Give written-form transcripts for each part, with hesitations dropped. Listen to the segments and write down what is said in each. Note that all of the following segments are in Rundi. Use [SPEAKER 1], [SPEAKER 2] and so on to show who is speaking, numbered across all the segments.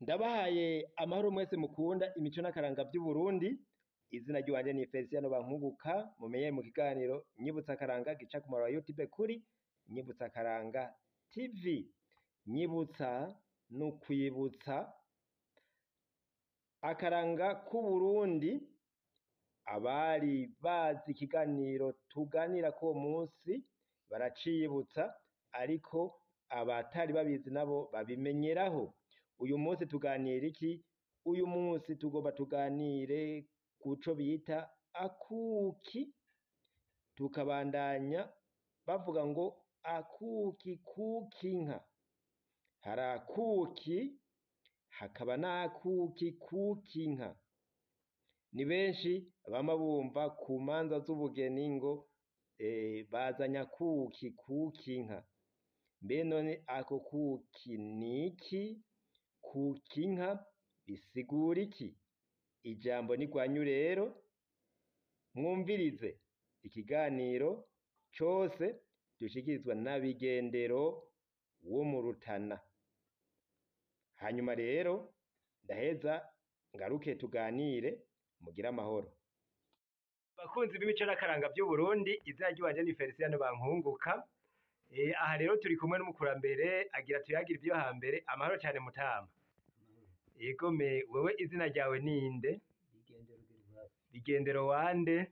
[SPEAKER 1] Ndabahaye amahoro mwese mukunda imico n'akaranga vy'Uburundi, izina ry'iwanje ni Feliciano Bankunguka, mumenyere mu kiganiro Nyibutsa Akaranga gica ku muhora wa YouTube kuri Nyibutsa Akaranga TV. Nyibutsa ni ukwibutsa akaranga k'Uburundi, abari bazi ikiganiro tuganirako uwo munsi baraciyibutsa, ariko abatari babizi nabo babimenyeraho. Uyu munsi tuganira iki? Uyu munsi tugomba tuganire kuco bita akuki, tukabandanya bavuga ngo akuki kukinka. Hari akuki hakaba n'akuki kukinka. Ni benshi bama bumva ku manza z'ubugeni ngo bazanye akuki kukinka. Mbe none ako kuki niki? Kukinka bisigura iki? Ijambo ni rwanyu rero, mwumvirize ikiganiro cose dushikirizwa na Bigendero wo mu Rutana. Hanyuma rero ndaheza ngaruke tuganire, mugire amahoro. Bakunzi b'imico n'akaranga vy'Uburundi, izina ry'iwanje ni Feliciano Bankunguka. Aha rero turi kumwe n'umukurambere agira tuyagire ivyo hambere. Amahoro cane mutama. Yego me, wewe izina ryawe ninde?
[SPEAKER 2] Bigendero Gervase.
[SPEAKER 1] Bigendero wande?
[SPEAKER 2] Wa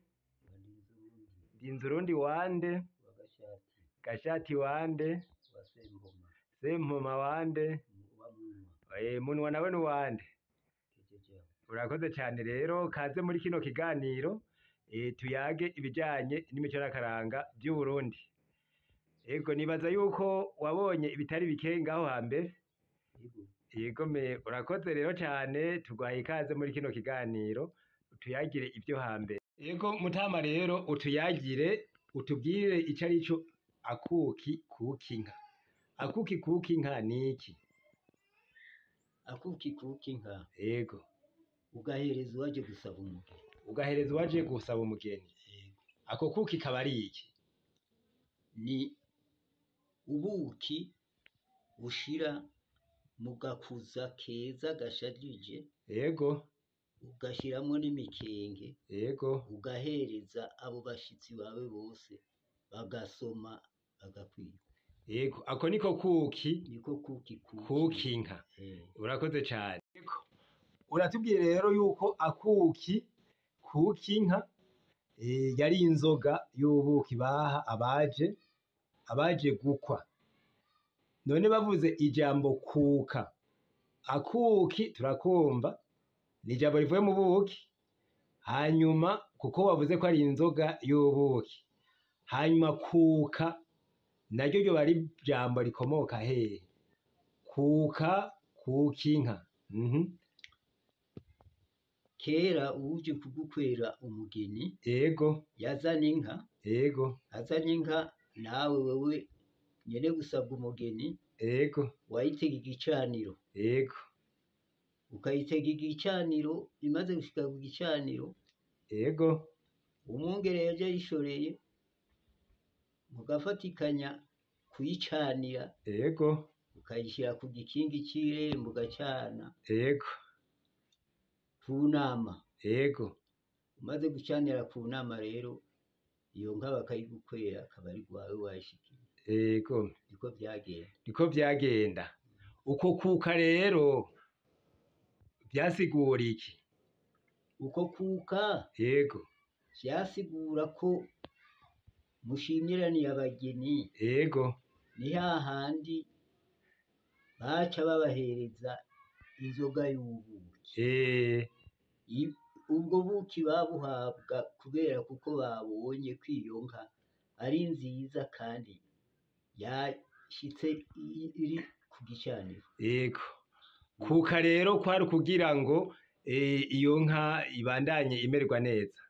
[SPEAKER 2] Ndinzurundi.
[SPEAKER 1] Ndinzurundi wande?
[SPEAKER 2] Wa Gashati.
[SPEAKER 1] Gashati wande?
[SPEAKER 2] Wa Sempoma.
[SPEAKER 1] Sempoma wande?
[SPEAKER 2] Wa Munwa.
[SPEAKER 1] Munwa nawe ni wande?
[SPEAKER 2] Kejeja.
[SPEAKER 1] Urakoze cane rero, kaze muri kino kiganiro tuyage ibijanye n'imico n'akaranga vy'Uburundi. Ego nibaza yuko wabonye ibitari bike ngaho hambere.
[SPEAKER 2] Yego.
[SPEAKER 1] Yego me, urakoze rero cane, tuguhaye ikaze muri kino kiganiro utuyagire ivyo hambere. Yego mutama rero utuyagire, utubwire ico arico akuki kukinka. Akuki kukinka niki?
[SPEAKER 2] Akuki kukinka.
[SPEAKER 1] Yego.
[SPEAKER 2] Ugahereza uwaje gusaba umugeni.
[SPEAKER 1] Ugahereza uwaje gusaba umugeni.
[SPEAKER 2] Yego.
[SPEAKER 1] Ako kuki kaba ari iki?
[SPEAKER 2] Ni ubuki bushira mu gakuza keza gashajije.
[SPEAKER 1] Yego.
[SPEAKER 2] Ugashiramwo n'imikenge.
[SPEAKER 1] Yego.
[SPEAKER 2] Ugahereza abo bashitsi bawe bose bagasoma bagakwirwa.
[SPEAKER 1] Yego, ako niko kuki.
[SPEAKER 2] Niko kuki kuki.
[SPEAKER 1] Kukinka. Urakoze cane. Yego. Uratubwiye rero yuko akuki kukinka yari inzoga y'ubuki baha abaje gukwa. None bavuze ijambo kuka, akuki turakumva ni ijambo rivuye mu buki, hanyuma kuko bavuze ko ari inzoga y'ubuki, hanyuma kuka naryo ryoba ari ijambo rikomoka hehe? Kuka kukinka.
[SPEAKER 2] Kera uwuje kugukwera umugeni.
[SPEAKER 1] Yego.
[SPEAKER 2] Yazana inka.
[SPEAKER 1] Yego.
[SPEAKER 2] Azana inka, nawe wewe nyene gusabwa umugeni.
[SPEAKER 1] Yego.
[SPEAKER 2] Wayitega igicaniro.
[SPEAKER 1] Yego.
[SPEAKER 2] Ukayitega igicaniro, imaze gushika ku gicaniro.
[SPEAKER 1] Yego.
[SPEAKER 2] Umwungere yaje ayishoreye, mugafatikanya kuyicanira.
[SPEAKER 1] Yego.
[SPEAKER 2] Ukayishira ku gikingi c'irembo ugacana.
[SPEAKER 1] Yego.
[SPEAKER 2] Ku nama.
[SPEAKER 1] Yego.
[SPEAKER 2] Umaze gucanira ku nama rero, iyo nka bakayigukwera akaba ari rwawe wayishikiye.
[SPEAKER 1] Yego.
[SPEAKER 2] Niko vyagenda.
[SPEAKER 1] Niko vyagenda. Uko kuka rero vyasigura iki?
[SPEAKER 2] Uko kuka.
[SPEAKER 1] Yego.
[SPEAKER 2] Vyasigura ko mushimiraniye abageni.
[SPEAKER 1] Yego.
[SPEAKER 2] Ni hahandi baca babahereza inzoga y'ubuki. Ubwo buki babuhabwa kubera kuko babonye ko iyo nka ari nziza kandi yashitse iri ku gicaniro.
[SPEAKER 1] Yego. Kuka rero kwari kugira ngo iyo nka ibandanye imererwa neza.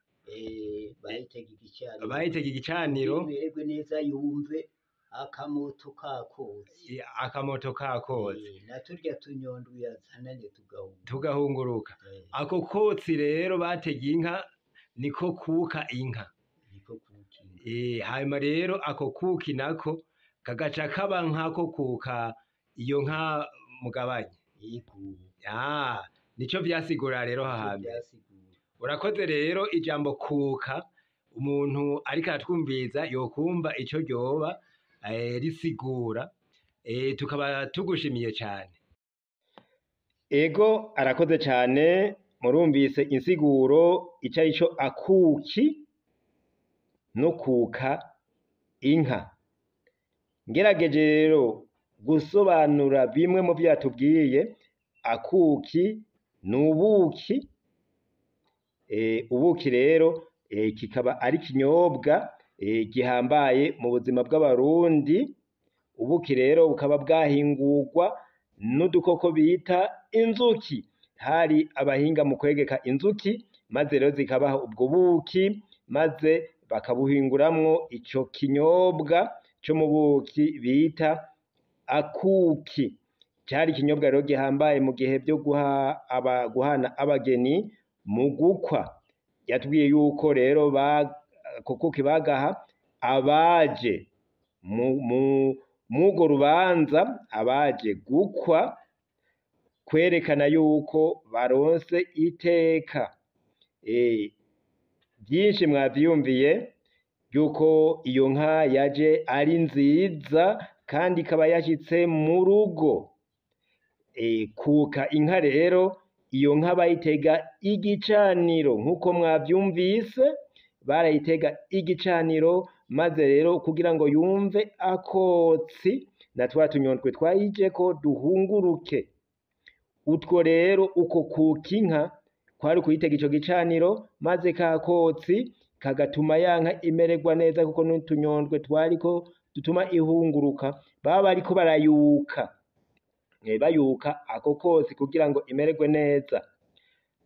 [SPEAKER 2] Bayitega igicaniro.
[SPEAKER 1] Bayitega igicaniro.
[SPEAKER 2] Imererwe neza yumve akamoto kakotse.
[SPEAKER 1] Akamoto kakotse.
[SPEAKER 2] Na turya tunyondo yazananye tugahunguruka.
[SPEAKER 1] Tugahunguruka. Ako kotsi rero batega inka niko kuka inka.
[SPEAKER 2] Niko kuka inka.
[SPEAKER 1] Hanyuma rero ako kuki nako kagaca kaba nkako kuka iyo nka mugabanye.
[SPEAKER 2] Yego.
[SPEAKER 1] Ah, nico vyasigura rero
[SPEAKER 2] Nico
[SPEAKER 1] hahambere.
[SPEAKER 2] vyasigura.
[SPEAKER 1] Urakoze rero ijambo kuka umuntu ariko aratwumviriza yokumva ico ryoba risigura, tukaba tugushimiye cane. Ego arakoze cane, murumvise insiguro ico arico akuki no kuka inka. Ngerageje rero gusobanura bimwe mu vyo yatubwiye, akuki ni ubuki, ubuki rero kikaba ari ikinyobwa gihambaye mu buzima bw'abarundi, ubuki rero bukaba bwahingurwa n'udukoko bita inzuki. Hari abahinga mu kwegeka inzuki, maze rero zikabaha ubwo buki, maze bakabuhinguramwo ico kinyobwa co mu buki bita akuki. Cari ikinyobwa rero gihambaye mu gihe vyo guha aba, guhana abageni mu gukwa. Yatubwiye yuko rero ako kuki bagaha abaje mw'urwo rubanza, abaje gukwa, kwerekana yuko baronse iteka. Vyinshi mwavyiyumviye yuko iyo nka yaje ari nziza kandi ikaba yashitse mu rugo. Kuka inka rero, iyo nka bayitega igicaniro nk'uko mwavyumvise, barayitega igicaniro maze rero kugira ngo yumve akotsi na twa tunyondwe twayijeko duhunguruke. Utwo rero uko kuka inka kwari ukuyitega ico gicaniro, maze ka kotsi kagatuma ya nka imererwa neza kuko n'utunyondwe twariko dutuma ihunguruka, baba bariko barayuka, bayuka ako kotsi kugira ngo imererwe neza.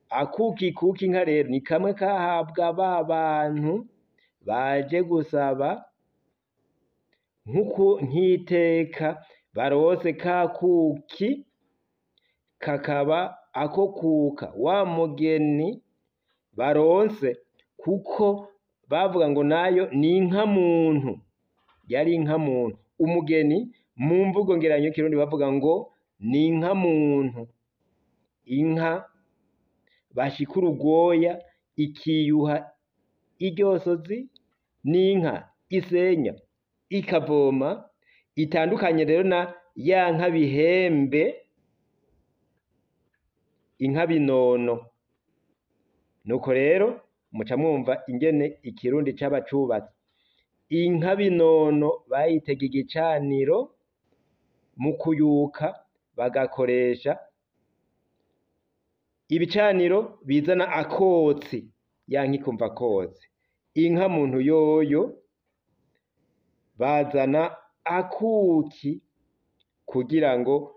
[SPEAKER 1] Akuki kuka inka rero ni kamwe kahabwa ba bantu baje gusaba nkuko nk'iteka baronse ka kuki, kakaba ako kuka wa mugeni baronse, kuko bavuga ngo nayo ni inka muntu, yari inka muntu. Umugeni mu mvugo ngereranyo y'ikirundi bavuga ngo ni inka muntu, inka bashikura urwoya ikiyuha iryosozi, n'inka isenya ikavoma, itandukanye rero na ya nka bihembe, inka binono. Nuko rero muca mwumva ingene ikirundi caba cubatse. Inka binono bayitega igicaniro mu kuyuka bagakoresha ibicaniro bizana akotsi, ya nka ikumva akotsi. Inka muntu yoyo bazana akuki kugira ngo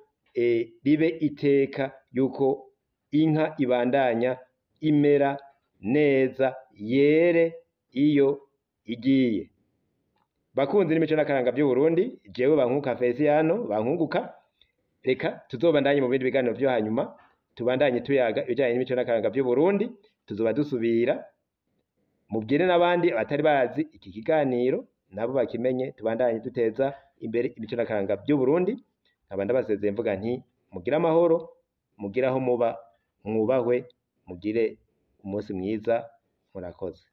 [SPEAKER 1] ribe iteka yuko inka ibandanya imera neza yere iyo igiye. Bakunzi n'imico n'akaranga vy'Uburundi, jewe Bankunguka Feliciano Bankunguka, reka tuzobandanye mu bindi biganiro vyo hanyuma, tubandanye tuyaga ibijanye n'imico n'akaranga vy'Uburundi, tuzoba dusubira, mubwire n'abandi batari bazi iki kiganiro nabo bakimenye, tubandanye duteza imbere imico n'akaranga vy'Uburundi. Nkaba ndabasezeye mvuga nti mugire amahoro, mugire aho muba, mwubahwe, mugire umunsi mwiza, murakoze.